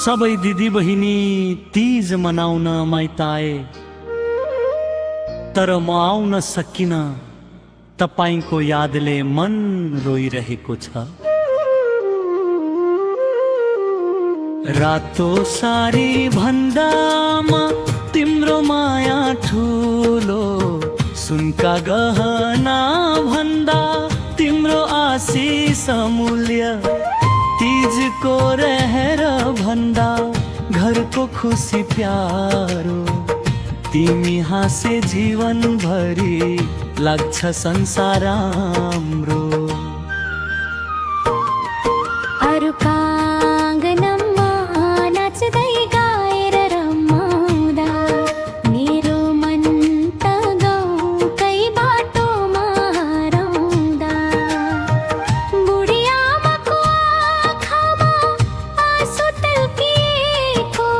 सबै दिदी बहिनी तीज मनाउन माइत आए, तर म आउन सकिन। तपाईको यादले मन रोइरहेको छ। रातो सारी भन्दामा तिम्रो माया ठुलो, सुनका गहना भन्दा तिम्रो आशिष अमूल्य। तीजको रहेर भन्दा घरको खुसी प्यारो, तिमी हाँसे जीवन भरि लाग्छ संसार राम्रो। अरूका आँगनमा नाच्दै गाएर रमाउँदा मेरो मन त गाउँकै बाटोमा हराउँदा। बुढी आमाको आँखामा आँसु टल्किएको,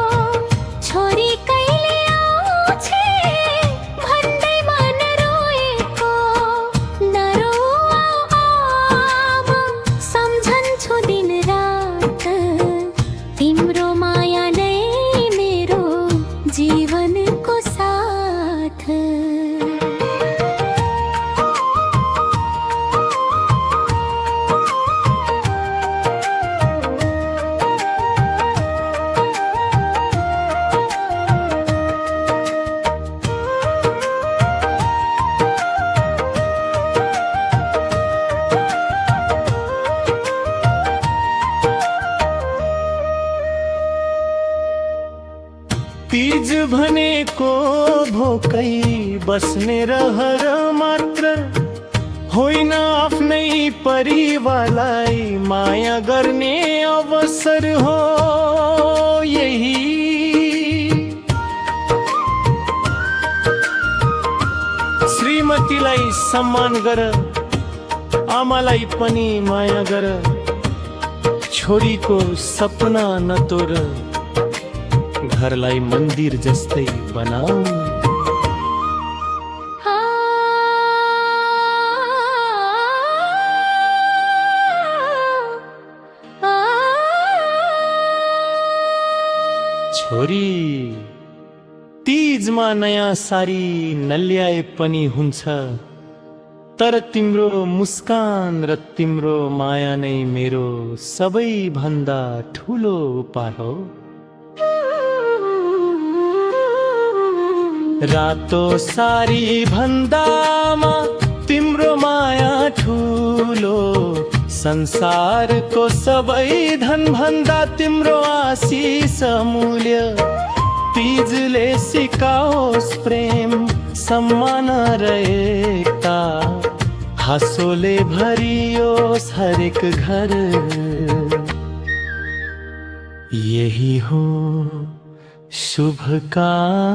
छोरी कहिले आउँछे भन्दै मन रोएको। नरोऊ आमा, सम्झन्छु दिन रात, तिम्रो माया नै मेरो जीवनको साथ। तीज भनेको भोकै बस्ने रहर मात्र होइन, आफ्नै परिवारलाई माया गर्ने अवसर हो यही। श्रीमतीलाई सम्मान गर, आमालाई पनि माया गर, छोरीको सपना नतोड, घरलाई मन्दिर जस्तै बनाऊ। छोरी, तीजमा नयाँ सारी नल्याए पनि हुन्छ, तर तिम्रो मुस्कान र तिम्रो माया नै मेरो सबैभन्दा ठुलो उपहार हो। रातो सारी भन्दामा तिम्रो माया ठुलो, संसारको सबै धन भन्दा तिम्रो आशिष अमूल्य। तीजले सिकाओस् प्रेम, सम्मान र एकता, हाँसोले भरियोस् हरेक घर। यही हो शुभकामना।